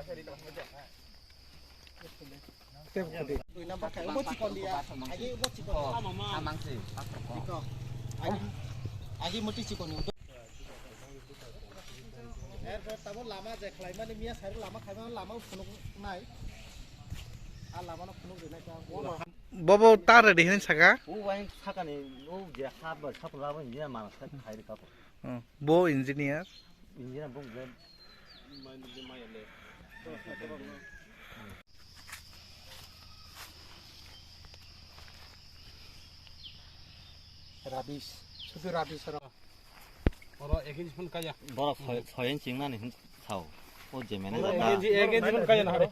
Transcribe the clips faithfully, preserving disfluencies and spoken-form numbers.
Dui number khai, obo chikon dia. Agi obo chikon. Amang si. Chikon. Agi, agi muti chikon ni. Erpor tamo lama je khlaimani miya sari lama khlaimani lama phunuk nai. A lama no phunuk rinai ta. Bobo ta ready hin saka. O wain sakani o je hap ba sap lama ni mana sa khai ri kapo. Oh, bo engineer. Engineer bo je. Rubbish. Sudu rubbish aro. Oro ek inch phun kaya. Borok soi, soi inch wngna ni hin sao. O je mene. Oro ek inch, ek inch phun kaya na hare.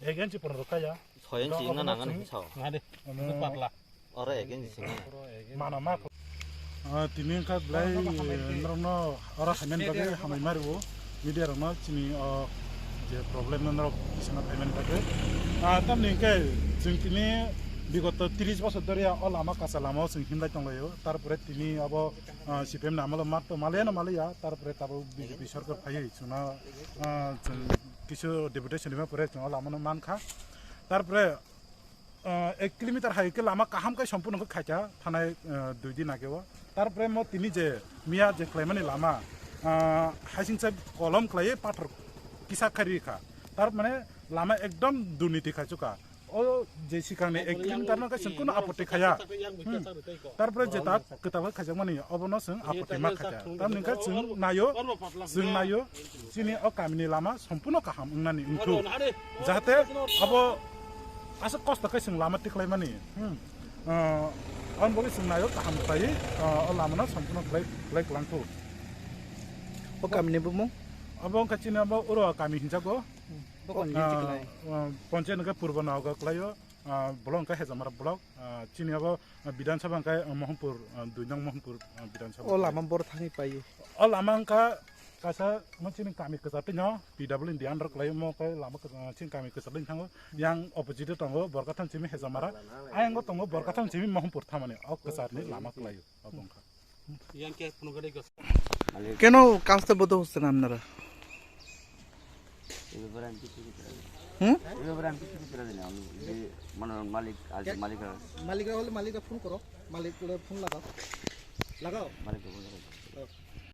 Ek inch phun ro kaya. Soi inch wngna nang ani hin sao. Na de. Patla. Oro ek inch wngna. Mana ma. Ah, tini wngkha belai norokno oro hamya ni bagwi hambai ma rwo. Media rokno chini o je problem no norok bisingno phaimani bagwi. Ah, tamni hwnkhe chwng tini bigoto tris bosor dhoriya o lama kacha lama o chwng himlai tonglaio. Tarpore tini abo, ah, C P M ni amalo mat to maliya no maliya. Tarpore tabuk B J P sorkar phaiwi chwngno, ah, chwng kisu deputation rima pore chwng o lama no mankha. Tarpore ah, ek kilometer hai khe lama kaham khe sompurno khe khaikha thanai, ah, dui din age o. Tarpore mo tini je miya je khlaimani lama, ah, haisingsa kolom khlaiwi pathor kisa kharwi kha. Tar mane lama ekdom durniti khaichukha. O je sikangni ek kilometer no khe chwng kuno apotti khaya. Hmm. Tarpore je tak kwtal khe khaijakmani obono chwng apotti ma khaikha. Tamni khe chwng naio, chwng naio. Chini o kamini lama sompurno kaham wngnani wngthuk, jahate abo aswk kosto khe chwng lama tikhlaimani, hmm, ah, aboni bagwi chwng naio kaham khlaiwi, ah, o lamano sompurno khlai, khlai kwlangthuk. O kamini bumung? Abo wngkha chini abo oro kami hinjago. Hmm. Bo kamini Ah, hinjak lai. Ah, ponchayat hwnkhe Purbo Naoga kwlaio, ah, block hwnkhe Hejamara block, ah, chini abo, ah, Bidhan Sabha hwnkhe, ah, Mohanpur, ah, dui nong Mohanpur, ah, Bidhan Sabha O kwlaio. Lama boro thangwi paio. O lama wngkha kaisa mo chini kami kwchar twi no P W D under kwlai mo khe lama kwchar, chini kami kwchar twi thango. Yang opposite o tongo Borkatham simi Hejamara. Ayango tongo Borkatham simi Mohanpur thamani o kwchar ni lama kwlai o bongkha. Yang ke phunukgwi gos. কেন কাজটা বন্ধ হচ্ছে না আপনারা? এই ব্যাপারে আমি কিছু করতে পারি না। হুম? এই ব্যাপারে আমি কিছু করতে পারি না। আমি যে মানে মালিক, আজ মালিক আর মালিকরা হলে মালিকরা ফোন করো, মালিকরা ফোন লাগাও, লাগাও। মালিককে ফোন লাগাও।